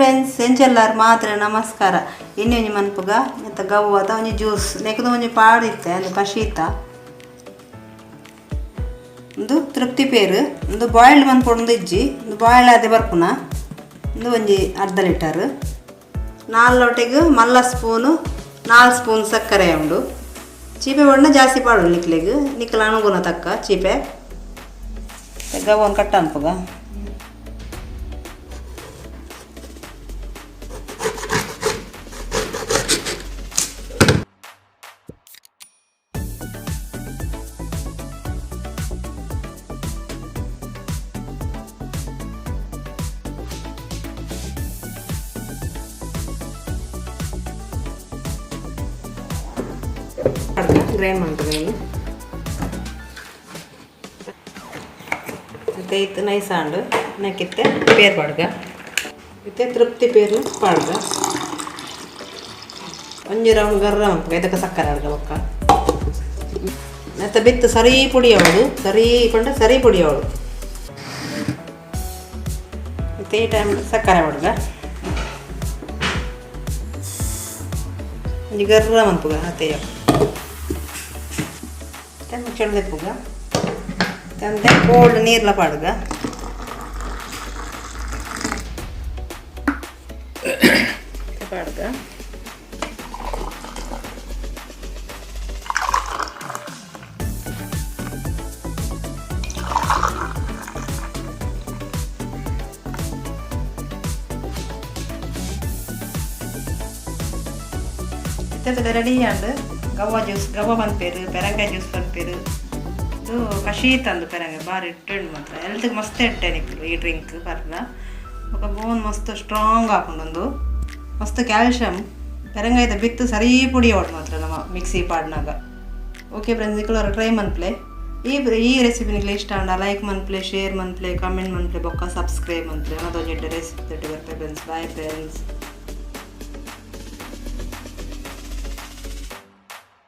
Friends, ಎಂಚೆಲ್ಲಾರು ಮಾತ್ರ ನಮಸ್ಕಾರ. ಇನ್ನೊಂಜಿ ಮನ್ಪುಗ ಇತ್ತ ಗವ್ವದ ಒಂಜಿ ಜ್ಯೂಸ್ ನೆಕ್ದು ಒಂಜಿ ಪಾಡಿತ್ತೆ ಅಂದು ಕಶೀತ ಉಂದು ತೃಪ್ತಿ ಪೇರು ಉಂದು ಬಾಯ್ಲ್ಡ್ ಮನ್ಪೊಡು ಇಜ್ಜಿ ಉಂದು ಬಾಯ್ಲ್ ಆದೆ ಬರ್ಪುನ. ಉಂದು ಒಂಜಿ ಅರ್ಧ ಲೀಟರ್ 4 ಲೋಟೆಗ್ ಮಲ್ಲ ಸ್ಪೂನು 4 ಸ್ಪೂನ್ ಸಕ್ಕರೆ ಉಂಡು. ಚೀಪೆ ಬಣ್ಣ ಜಾಸ್ತಿ ಪಾಡು ನಿಕ್ಲೆಗ್ ನಿಕ್ಲ ಅನುಗುಣ ತಕ್ಕ ಚೀಪೆ ಗವ್ವನ್ ಕಟ್ಟ ಅನ್ಪುಗ. ಗ್ರೈಂಡ್ ಮಾಡ್ತೀನಿ. ಮತ್ತೆ ಇತ್ತು ನೈಸ್ ಆಂಡು ನೆಕ್ಕಿತ್ತೆ ಪೇರು ಪಾಡ್ಗ ಇತ್ತೆ ತೃಪ್ತಿ ಪೇರು ಪಾಡ್ಗ ಒಂಜಿ ರೌಂಡ್ ಗರ್ರ ಮನ್ಪುಗ ಇದಕ್ಕೆ ಸಕ್ಕರೆ ಅಡ್ಗ ಬೊಕ್ಕ ಮತ್ತೆ ಬಿತ್ತು ಸರಿ ಪುಡಿ ಅವಳು ಸರಿ ಪಂಡ ಸರಿ ಪುಡಿ ಅವಳು. ಮತ್ತೆ ಈ ಟೈಮ್ ಸಕ್ಕರೆ ಪಾಡ್ಗ ಒಂಜಿ ಗರ್ರ ಮನ್ಪುಗ ಅತ್ತೆಯ ಚೆಂದೆಪ್ಪುಗ ತಂದೆ ಕೋಲ್ಡ್ ನೀರ್ಲ ಪಾಡ್ಗ ಪಾಡ್ಗ ಇತ್ತೆ ರೆಡಿ ಆಂಡ್ ಗವ್ವ ಜ್ಯೂಸ್ ಗವ್ವ ಪನ್ಪೇರು ಪೆರಂಗಾಯಿ ಜ್ಯೂಸ್ ಪನ್ಪೇರು. ಇದು ಕಶೀತ ಅಂದು ಪೆರಂಗಾಯಿ ಬಾರಿ ಇಟ್ಟೆಂಡು ಮಾತ್ರ ಹೆಲ್ತ್ಗೆ ಮಸ್ತ್ ಎಡ್ಡೆ ನಿಕ್ಲು ಈ ಡ್ರಿಂಕ್ ಪರ್ನ ಬೊಕ ಬೋನ್ ಮಸ್ತ್ ಸ್ಟ್ರಾಂಗ್ ಆಪುಂಡು ಮಸ್ತ್ ಕ್ಯಾಲ್ಶಿಯಂ ಪೆರಂಗಾಯ್ದ ಬಿತ್ತು ಸರಿ ಪುಡಿ ಅವಡು ಮಾತ್ರ ನಮ್ಮ ಮಿಕ್ಸಿ ಪಾಡ್ನಾಗ. ಓಕೆ ಫ್ರೆಂಡ್ಸ್, ನಿಕ್ಲು ಟ್ರೈ ಮನ್ಪ್ಲೆ ಈ ಈ ರೆಸಿಪಿ ನಿಕ್ಲೆ ಇಷ್ಟ ಆಂಡ ಲೈಕ್ ಮನ್ಪ್ಲೆ ಶೇರ್ ಮನ್ಪ್ಲೆ ಕಮೆಂಟ್ ಮನ್ಪ್ಲೆ ಬೊಕ್ಕ ಸಬ್ಸ್ಕ್ರೈಬ್ ಮನ್ಪ್ಲೆ ಅನ್ನೋದೊಂದು ರೆಸಿಪಿ ಬರ್ಪೆ ಫ್ರೆಂಡ್ಸ್. Bye friends.